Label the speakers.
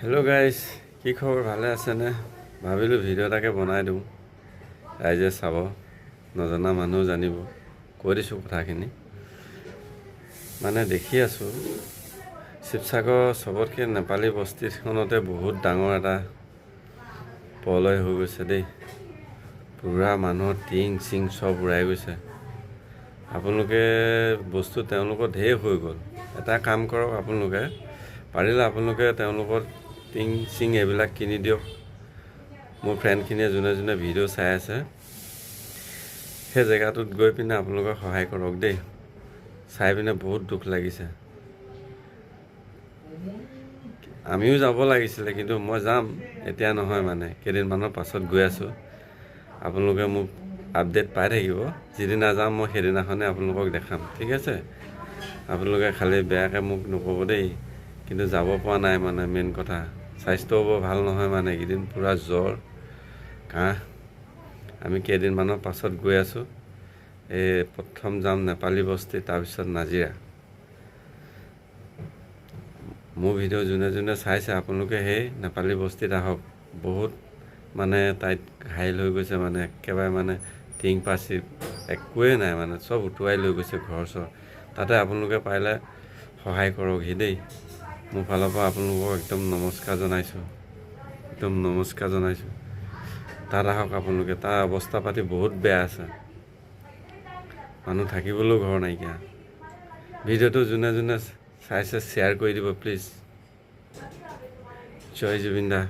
Speaker 1: Hello' guys, কি খবৰ? ভালে আছেনে? ভাবিলোঁ ভিডিঅ' এটাকে বনাই দিওঁ, ৰাইজে চাব, নজনা মানুহ জানিব। কৈ দিছোঁ কথাখিনি। মানে দেখি আছোঁ, শিৱসাগৰ চবতকৈ নেপালী বস্তিখনতে বহুত ডাঙৰ এটা প্ৰলয় হৈ গৈছে দেই। পূৰা মানুহৰ টিং চিং চব উৰাই গৈছে। আপোনালোকে বস্তু তেওঁলোকৰ ঢেৰ হৈ গ'ল। এটা কাম কৰক আপোনালোকে, পাৰিলে আপোনালোকে তেওঁলোকৰ টিং চিং এইবিলাক কিনি দিয়ক। মোৰ ফ্ৰেণ্ডখিনিয়ে যোনে যোনে ভিডিঅ' চাই আছে, সেই জেগাটোত গৈ পিনে আপোনালোকে সহায় কৰক দেই। চাই পিনে বহুত দুখ লাগিছে। আমিও যাব লাগিছিলে, কিন্তু মই যাম, এতিয়া নহয়, মানে কেইদিনমানৰ পাছত গৈ আছোঁ। আপোনালোকে মোক আপডেট পাই থাকিব। যিদিনা যাম মই, সেইদিনাখনে আপোনালোকক দেখাম, ঠিক আছে? আপোনালোকে খালি বেয়াকৈ মোক নক'ব দেই। কিন্তু যাব পৰা নাই, মানে মেইন কথা স্বাস্থ্যও বৰ ভাল নহয়, মানে এইকেইদিন পূৰা জ্বৰ, কাহ। আমি কেইদিনমানৰ পাছত গৈ আছোঁ। এই প্ৰথম যাম নেপালী বস্তি, তাৰপিছত নাজিৰা। মোৰ ভিডিঅ' যোনে যোনে চাইছে, আপোনালোকে সেই নেপালী বস্তিত আহক। বহুত মানে তাইত ঘাইল হৈ গৈছে, মানে একেবাৰে মানে টিং পাচি একোৱেই নাই, মানে চব উটুৱাই লৈ গৈছে ঘৰ চৰ। তাতে আপোনালোকে পাৰিলে সহায় কৰকহি দেই। মোৰ ফালৰ পৰা আপোনালোকক একদম নমস্কাৰ জনাইছোঁ, একদম নমস্কাৰ জনাইছোঁ। তাত আহক আপোনালোকে। তাৰ অৱস্থা পাতি বহুত বেয়া আছে, মানুহ থাকিবলৈও ঘৰ নাইকিয়া। ভিডিঅ'টো যোনে যোনে চাইছে, শ্বেয়াৰ কৰি দিব প্লিজ। জয় জুবিন দা।